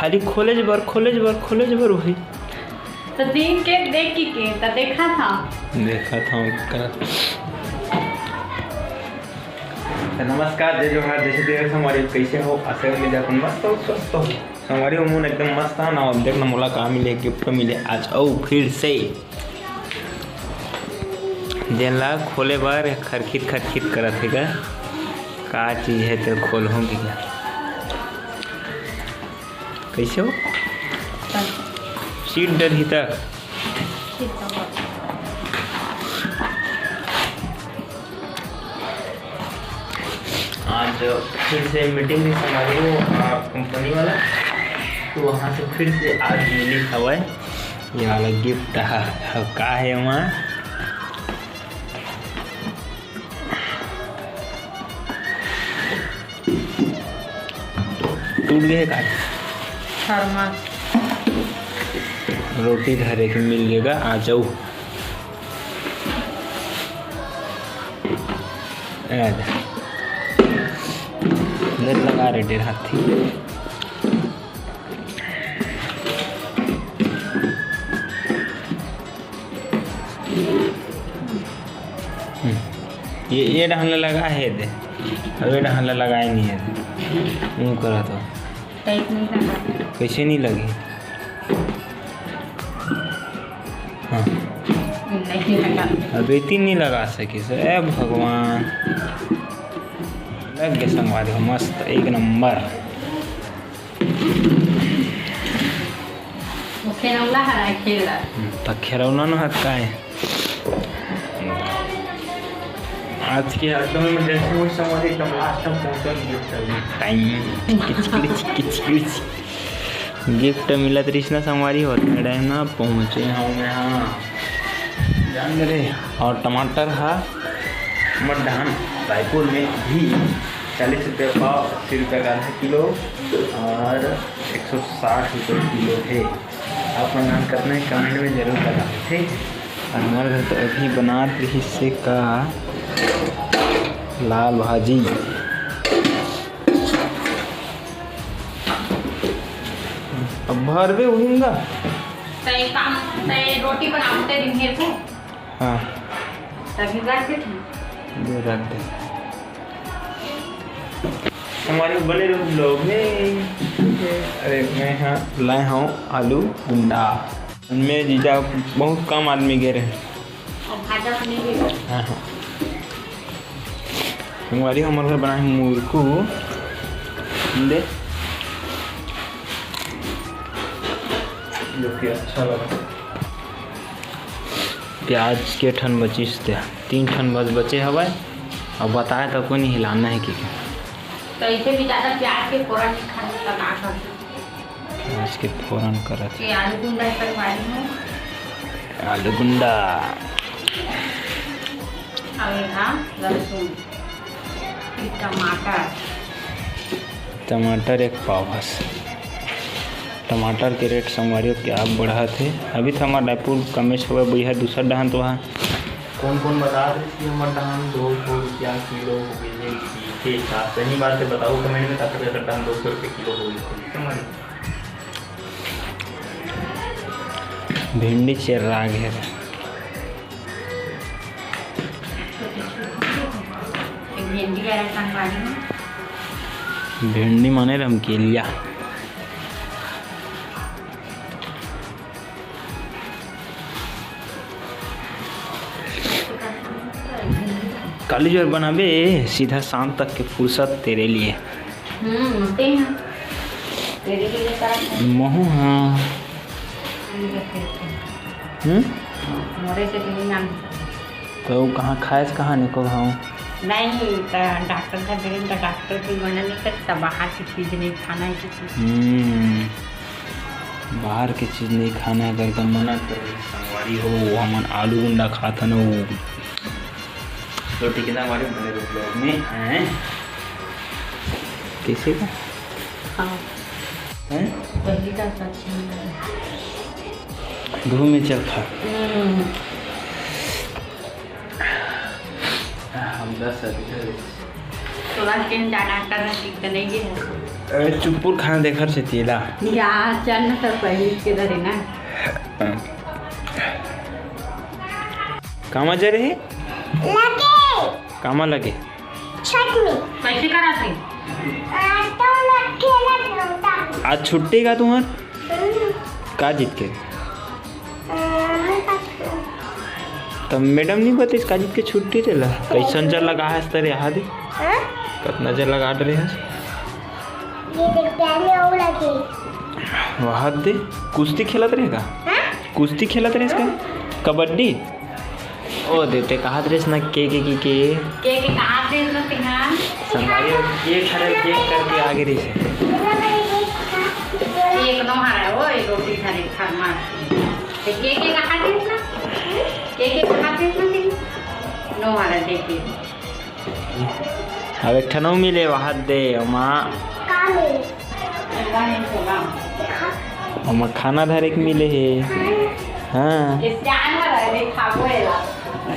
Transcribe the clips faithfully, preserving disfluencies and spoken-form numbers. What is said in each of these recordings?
खाली खोले बर, खोले बर, खोले बर वही। तो तीन केक देख के, के तो देखा था। देखा था ओकर। तो नमस्कार, जय जोहार, जय श्री देव संगवारी, कैसे हो? आशा उम्मीद है अपन मस्त हो, स्वस्थ हो। संगवारी हो, मोर एकदम मस्त है ना। अब देख ना, मोला का मिले, गिफ्ट मिले आज। अउ फिर से जेन ला खोले बर खरखित खरखित करत हे का, का चीज है ते खोलहूँ कि क्या? कैसे हो? सीट डरही तक। आज फिर से मीटिंग भी संभाली हूँ, आ, कंपनी वाला, तो वहाँ से फिर से आज मिली हवय ये वाला गिफ्ट। हा, हा, का है वहाँ? टूट गए का? थर्मस। रोटी धरे के मिल जाएगा, आ जाओ। आ जा। ले लगा रे डेढ़ हाथी। हम्म। ये, ये डहन ला लगा है दे, अब ये डहन ला लगाए नहीं है दे। यूं करा तो टाइट नहीं लगा। कैसे नहीं लगी? हाँ। नहीं लगा। अब इतनी नहीं लगा सके सर, ए भगवान। लग गए संगवारी हो, मस्त, एक नंबर। वो खेलौना हरा खेल रहा। त खेलौना न हत का है। आज के एकदम इमरजेंसी में संगवारी एकदम लास्ट में पहुंचल गिफ्ट अभी। टाइम। किच, किच, किच, किच। गिफ्ट मिलत रहिस ना संगवारी हो, टाइम ना पहुंचे हूँ मैं, हाँ। जान दे रे। और टमाटर हा हमर डहान रायपुर में भी चालीस रुपये पाव, अस्सी रुपये का आधा किलो और एक सौ साठ रुपये किलो है। आप मन जान कतना है, कमेंट में जरूर बताओ, ठीक? हमारे घर तो अभी बनात रहिस से का लाल भाजी। अब भरबे उहिंगा। तय काम, तय रोटी बनाते दिन हेर को। हाँ। तभी रख दे। ये रख दे। हमारे बने रहो ब्लॉग में। अरे मैं हाँ लाए हूँ आलू गुंडा। मैं जीजा बहुत कम आदमी गए रहे। और भाजा बने भी। हाँ, हाँ। संगवारी हमर घर बनाए हैं मुरकू। दे। जो कि अच्छा लगा। प्याज के ठन बचिस ते, तीन ठन बस बचे हवय। अब बताए तो कोई नहीं हिलाना है कि क्या? तो इसे भी ज़्यादा प्याज के फोरन नहीं खाने का ना कर। प्याज के फोरन करत। ये आलू गुंडा है, संगवारी हो। आलू गुंडा। और ये हाँ, लहसुन। फिर टमाटर। टमाटर एक पाव बस। टमाटर के रेट संगवारी हो क्या बढ़त हे। अभी तो हमार रायपुर कमेच हवय, भैया दूसर डहान तो वहाँ। कौन कौन बता रहे कि हमार डहान दो सौ रुपया किलो हो गई है, ठीक है, का सही बात है, बताओ कमेंट में, ताकत अगर डहान दो सौ रुपये किलो हो गई होगी, समझ? भिंडी चेर्रा गे हे। भिंडी आ रहा संगवारी में। भिंडी माने रमकेलिया। काली जोर बनाबे, सीधा शाम तक के फुर्सत तेरे लिए। हम्म, ते हैं। तेरे लिए करा है। महू हाँ। हम्म? मोरे से तो नहीं नाम। तो वो कहाँ खाए से कहाँ निको भाव? नहीं, तो डॉक्टर का दे, तो डॉक्टर भी मना नहीं करता, बाहर की चीज नहीं खाना है किसी। हम्म, बाहर की चीज नहीं खाना है करके मना कर रही संगवारी हो। वो हमन आलू गुंडा खात हन, वो रोटी के दाम वाले बने ब्लॉग में हैं। कैसे का? हाँ। हैं? पहली का साथ छीन लिया। धूम में चल खा। हम्म। हम दस अभी तोरा के डॉक्टर ने ठीक तो नहीं है। अरे चुप्पुर खाना देखर से तेला। या चल न, तो पहले के धरे ना। कामा जा रहे? लगे। कामा लगे? छत में। कैसे करा थे? आ, तो लगे लगे होता। आज छुट्टी का तुम्हार? हम्म। का जीत के? अ, मैं पास हूँ। तब मैडम नहीं बताइस का जीत के छुट्टी देला? कैसन जर लगा है तरे यहाँ दे? हाँ? कतना जर लगा रहे हैं? ये देख, पहले और लगे। वहाँ दे, कुश्ती खेलत रहे का? हाँ? कुश्ती खेलत रहे इसका? कबड्डी? ओ देते, कहा रहे ना के, के, के, के? के, के कहा रहे ना तेहा? संगवारी हो, के खा रहे, के करके आगे रही से। एक नो हरा, ओ, एक रोटी खा रहे, खा मार। तो के, के कहा रहे ना? के, के कहा रहे ना तेहा? नो हरा, देख के। अब एक ठन अउ मिले, वहाद दे, ओमा। का मिले? ओमा खाना धरे के मिले हे। हाँ।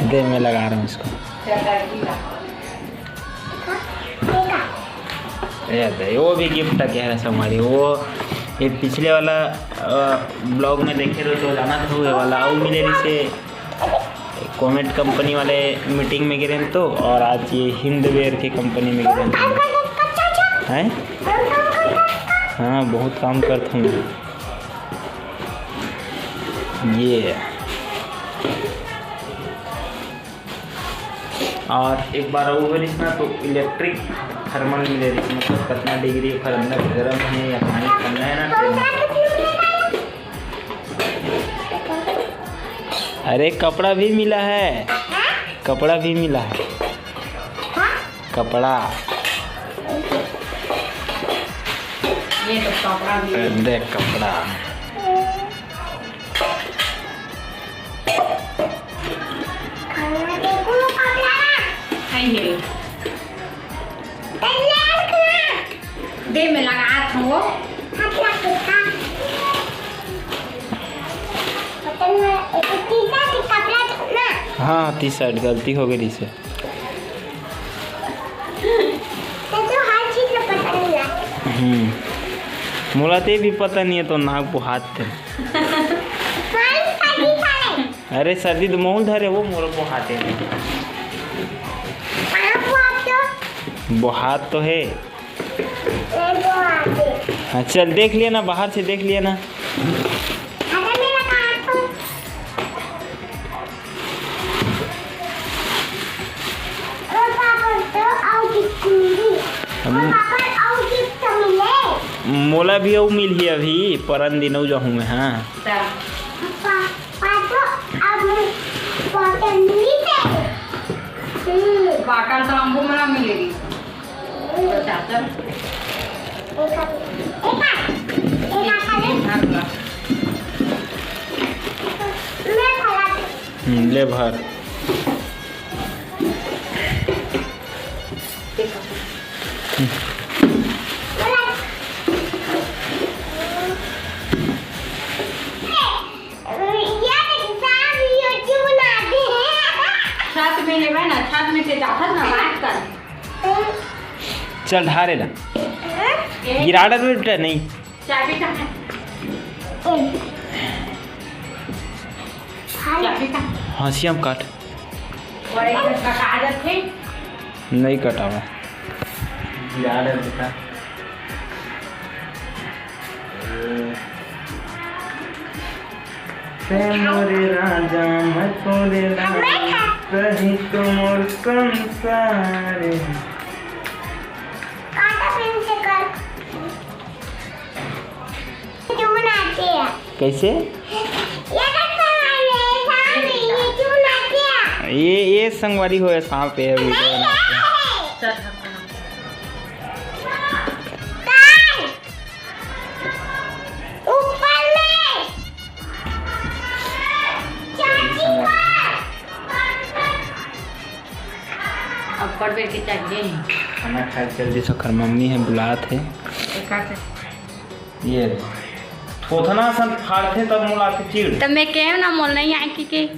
दे, मैं लगा रहा हूँ इसको। ए, दे, वो भी गिफ्ट कह रहा है संगवारी। वो ये पिछले वाला, अ, ब्लॉग में देखे रहो तो जाना था, वो वाला अउ मिले रही से। कोमेट कंपनी वाले मीटिंग में गिरे तो, और आज ये हिंदवेयर के कंपनी में गिरे हैं। हाँ, बहुत काम करता हूँ ये। और एक बार वो रिस ना तो इलेक्ट्रिक थर्मल मिले रिस, मतलब कितना डिग्री ओकर अंदर गर्म है या पानी ठंडा है ना, ठंडा। अरे कपड़ा भी मिला है, कपड़ा भी मिला है, कपड़ा। ये तो कपड़ा भी है। देख कपड़ा। आई है। दे, मैं लगात हूँ वो। हाँ, टी शर्ट गलती हो गई से। तो हर चीज में पता नहीं लगता। हम्म, मोला ते भी पता नहीं है तो नाक बुहात थे। अरे सर्दी तो मोल धरे वो मोर बुहाते। बुहात तो है। हाँ, चल देख लिया ना, बाहर से देख लिया ना। हम मोला भी अउ मिलही अभी, परन दिन अउ जाहूँ मैं। हाँ। बाटल तो अम्बू में ना मिलेगी। हम्म, ले भर। छत में लेबे ना, छत में से जाथस ना, बात कर। चल ढारे ला। गिरा डाल बेटा, नहीं। चाबी कहाँ है? चाबी कहाँ? हाँसिया में काट। और एक कटा जाथे। नहीं कटावा। गिरा डाल बेटा। तै मोरे राजा, मैं तोरे रानी, तही तो मोर संसार। काटा पेन से कर। क्यों बनाते हैं? कैसे? ये देख सामने, सामने, ये क्यों बनाते हैं? ये, ये संगवारी हो, सांप है, वीडियो बनाते हैं। ऊपर में। चाची पर। अब कर बेर के चाहिए। खाना खाए चल जी, सखर मम्मी है, बुलात है। एकर से। ये थोथना सन फाड़थे तब मोला के चिड़। तब मैं कहे ना मोल नहीं आए कि, कि